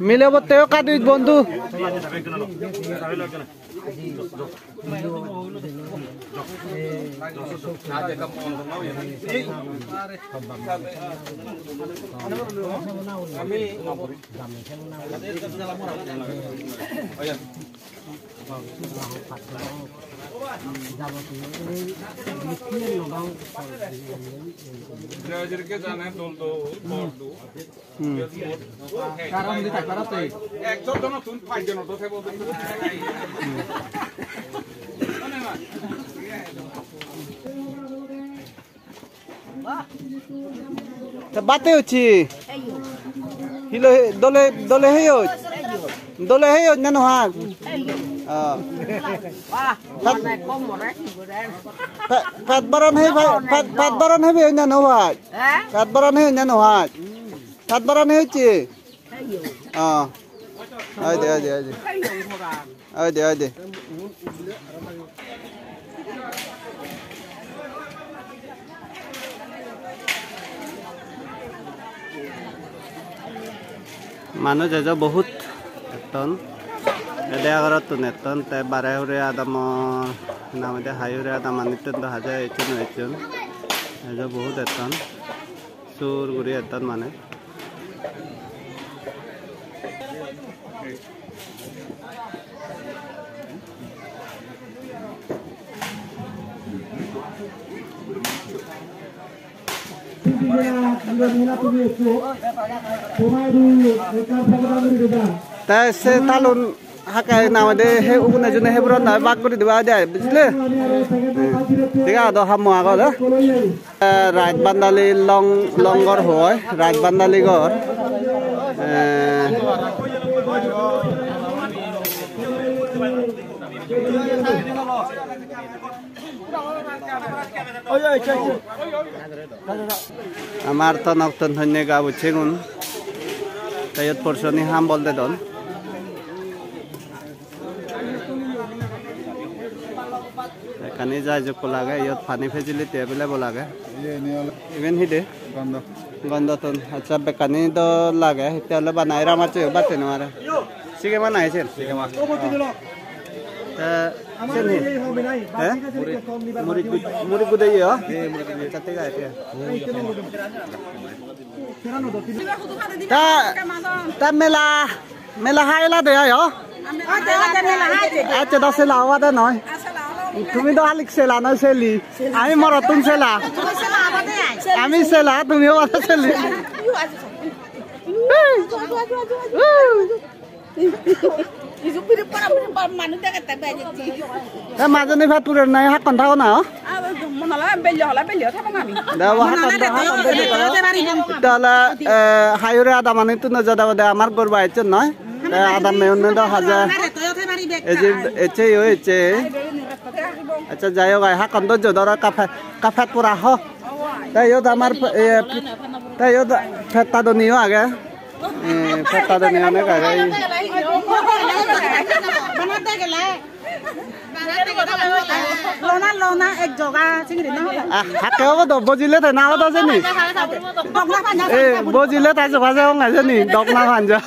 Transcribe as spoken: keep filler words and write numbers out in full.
Mile botte o kadit bondhu. Hmm. Ta bate hocchi. Hilo he-, dole, dole heyoj. Dole heyoj na no haj? Ah. Pat, pat, pat baran he, pat, pat, pat baran he be na no haj? Pat baran he na no haj? Pat baran he hocchi. Ah. Ai de, ai de, ai de. Ai de, ai de. Manuj ejo bohut etton. Ede agorottun etton, te bare hure adamor, na hoide hai hure adamanittun do haja ecchon ecchon. Ejo bohut etton. Sur guri etton mane. Te se talun hakke na hoide he ugune june he puron dai bak guri diba ai de, bujile? Thik age, do hammo agon, eh? Eh, Raj Bandali long, long ghor hoi, Raj Bandali ghor. Eh, amar tonok ton honne ga bucchegun. Te iyot porsioni ham bol dedon. Ekkani jai jokko lage, iyot pani facility available age. Iye, ini oley iben hi de? Gondo. Gondo ton. Accha, bekkani do lage. Hitte ole bana era mache batte no are. Sige ma nai sen? Sige ma. Te sen hi? He? Muri, muri gud-, muri gude yo? He, muri gude. Accha, thik age. Ta, ta mela. Mela haila de ayo. Acche do sela obade noi. Tumi do halik sela noi seli. Ami morottun sela. Ami sela, tumi obade seli. Te majoni phat purer nai hakkon thago na, o? Mone hole bello hole bello thabong ami. Debo hakkon thago, hakkon thago. Tale, eh, hayure adamani tun no jada bade amar gor bai ecchon noi. Te adam me unne do haja. Eje, ecche yo, ecche. Accha, jai hok, ai, hakkon dojjo doro, ekka pet, ekka pet pura ho. Te iyot amar, eh, te iyot petta doniyo age. Eh, petta doniyo onek age. Lona, lona, ek joga, singiri na hoda. Ah, hakke obo do, bojile te na hoda seni. Dogna panja. Eh, bojile ta joga jebong ai seni, dogna panja.